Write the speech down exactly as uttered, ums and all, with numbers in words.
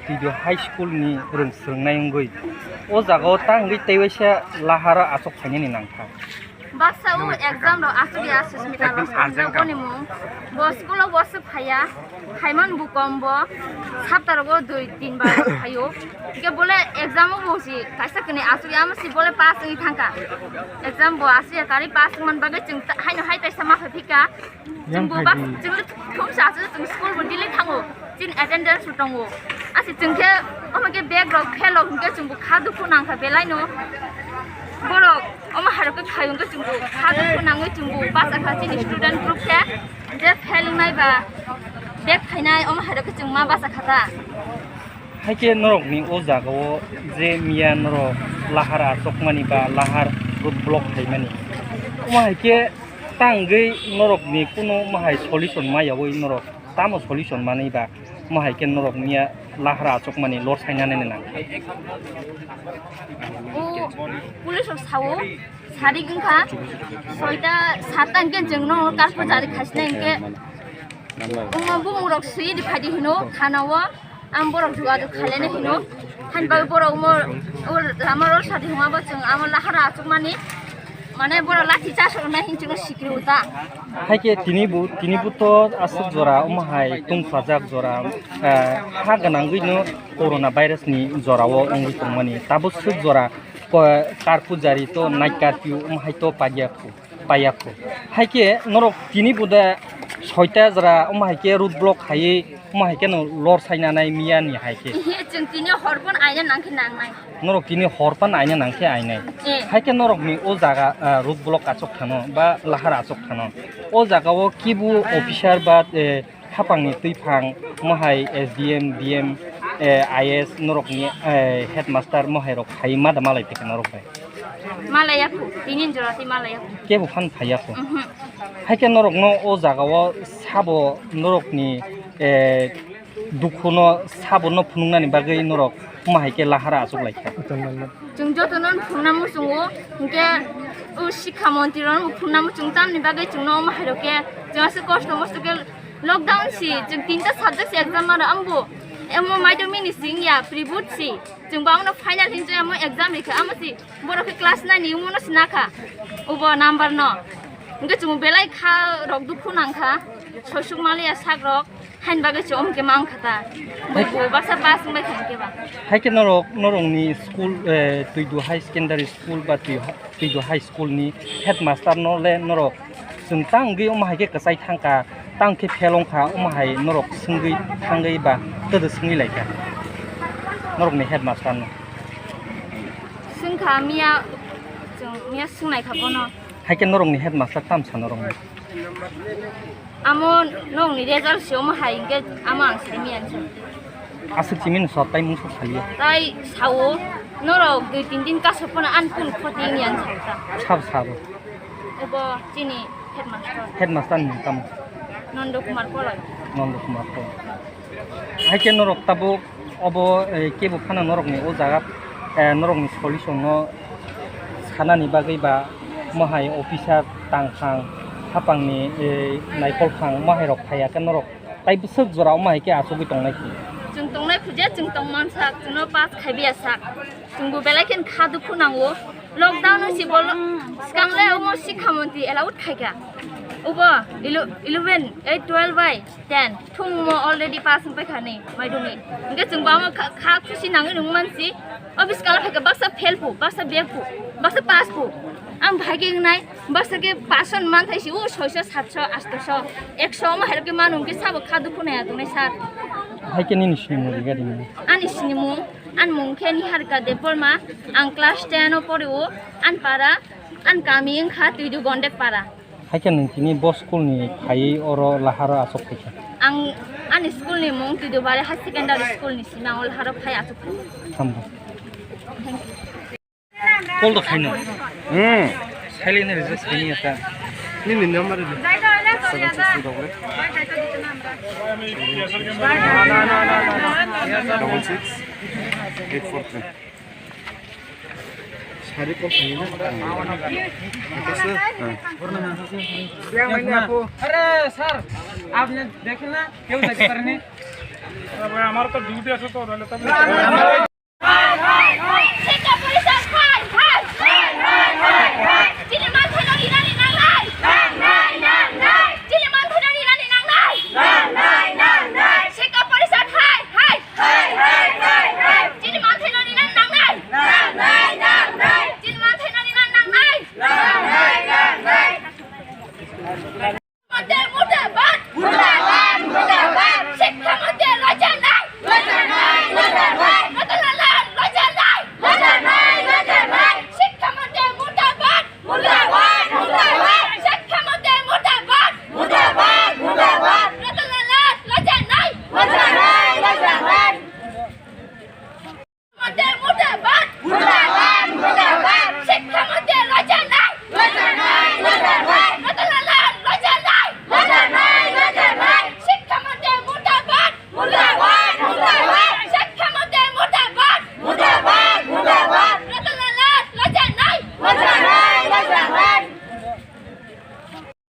Twidu High School ni rwng swrwngnai wngwi o jaga o ta wngwi tei waisa lahara achuk phainani nangkha. Baksa o exam rok asuk ya Susmita rok sanjak boni mung. Bo school o bo swk phaiya, phaiman bo kom bo, sapta rogo dui tin bar phaio. Hingke bole exam o bo si kaisa kini asuk ya, amo si bole pass wngwi thangka. Exam bo asuk ya kari pass wngman bagwi chwng ta-, haino hai taisa ma phai phika. Chwng bo bak, chwng thum sa asuk chwng school bo daily thango. Chin attendance bo tongo. Asi chwng khe omo khe bag rok fail rok hingke chwng bo kha dukhu nangkha belai no. Borok omo hai rok khe khai hingke chwng bo kha dukhu nangwi chwng bo basa kha chini student group khe je fail wngnai ba bag phainai omo hai rok khe chwng ma basa kha ta. Hai khe norok ni o jaga o je miya norok lahar achukmani ba lahar road block khaimani. Omo hai khe ta wngwi norok ni kunu omo hai solution ma yaui norok tamo solution manwi ba omo hai khe norok miya lahar achukmani lor sainani nang. O police rok sao, sarik wngkha, soita satta hingke chwng no karpo jari khaisina hingke, omo bumung rok swi di phaidi hino, khana o, ang borok jogajog khailai hino, hani bagwi borok omo, o lama rok sadi hwnma bo chwng amo lahara achukmani, mane borok lathi charge rok nai hinchino sikri uta. Hai khe tini bo, tini bo to aswk jora omo hai tungphlajak jora, eh, ha gwnangwi no corona virus ni jora o wngwi tongmani. Tabuk swk jora ko-, kar pujari to night curfew omo hai to paiya phu, paiya phu. Hai khe norok tini bo de soita jora omo hai khe road block khaiwi omo hai khe no lor saina nai miya ni hai khe. Ehe, chwng tini hor phano aina nang khe nang nai. Norok tini hor phano aina nang khe ainai. Eh. Hai khe norok ni o jaga, ah, road block achuk thano ba lahar achuk thano. O jaga o kibu officer ba, eh, hapang ni twi phang, omo hai S D M, D M, eh, I S norok ni, eh, headmaster omo hai rok khai ma da malai phi khe norok bai. Malaya khu, tini jora twi malaya khu. Kebo phan phaiya khu. Mhm. Hai khe norok no o jaga o sabo norok ni, eh, dukhu no sabo no phunuk nani bagwi norok omo hai khe lahara achuk lai kha. Chwng joto no phunukna muchungo, hinkhe o sikha montri rok no phunukna muchung tamni bagwi chwng no omo hai rok khe chwng aswk kosto mosto khe lockdown si chwng tinta subject si exam mano ambo emo maidok mini sing ya pre board si chwng bo amo no final hinjoi amo exam rikha amo si Borok khe class nine ni omo no sina kha. Obo number no. Hingke chwng belai kha rok dukhu nang kha. Sosuk maliya sak rok. Hain bagwi chwng omo khe mang kha ta. Bo, bo baksa pass wng bai kha hingke ba. Hai khe norok, norok ni school, eh, Twidu High Secondary School ba Twi-, Twidu High School ni headmaster no le norok chwng tang wngwi omo hai khe kwchai thang kha, tang khe fail wng kha, omo hai norok swngwi thangwi ba twdw swngwi lai kha norok ni headmaster no. Swngkha miya, chwng miya swngnai kha bono. Hai khe norokni headmaster tam sa norokni? Amo nokni result se omo hai hwnkhe amo ang sai miya hinwi sa. Aswk simi no sor tai mung sok saliya. Tai sao norok dui tin din kaso phano ani kun khoti wngya hinwi sa ta. Sabo sabo. Obo chini headmaster. Headmaster ni mung tamo? Nondo Kumar Koloi. Nondo Kumar Koloi. Hai khe norok tabuk obo, eh, kebo phano norokni o jaga, eh, norokni solution no sanani bagwi ba mohai officer tangkhang hapangni, eh, naikolkhang mohai rok phaiya khe norok tai bwswk jora omo hai khe achugwi tongnai khe. Chwng tongnai khuja chwng tongman sak, chwngno pass khaibiya sak. Chwngbo belai khe kha dukhu nango. Lockdown no si bol swkang le omo sikha montri allowed khaikha. Obo elo-, eleven, eight, twelve bai ten. Thwngmo already pass wngpai kha ni, maidungni. Hingke chwng bo amo kha, kha khusi nangwi nung mansi. O bwskang phai khe baksa fail phu, baksa bek phu, baksa pass phu. Ang bhai khe wngnai, baksa khe pass on man thai si, o soiso, satso, atso, ekso, omo hai rok khe manu hingke sabo kha dukhu naiya tongnai sir. Hai khe nini sinimung riga di nini? Ani sinimung, ani mung khe Niharika Debbarma, ang class ten o pori o, ani para, ani kami wngkha Twidu Gondek para. Hai khe nwng tini bo school ni phaiwi oro laharo achuk phaikha? Ang ani school ni mung Twidubari High Secondary School ni simi ang o laharo phai achuk phaikha. Hambai. Thank you. Call do khaino. Hmm. Silent ni result khaini ata. Nini number di. Seven six two double eight. Double six eight four three. Sari call khaini na. Ata sir. अरे सर, आपने देखे ना, क्यों देख कर नहीं? ভাই, আমার তো ডিউটি আছে তো, তাহলে তো আমি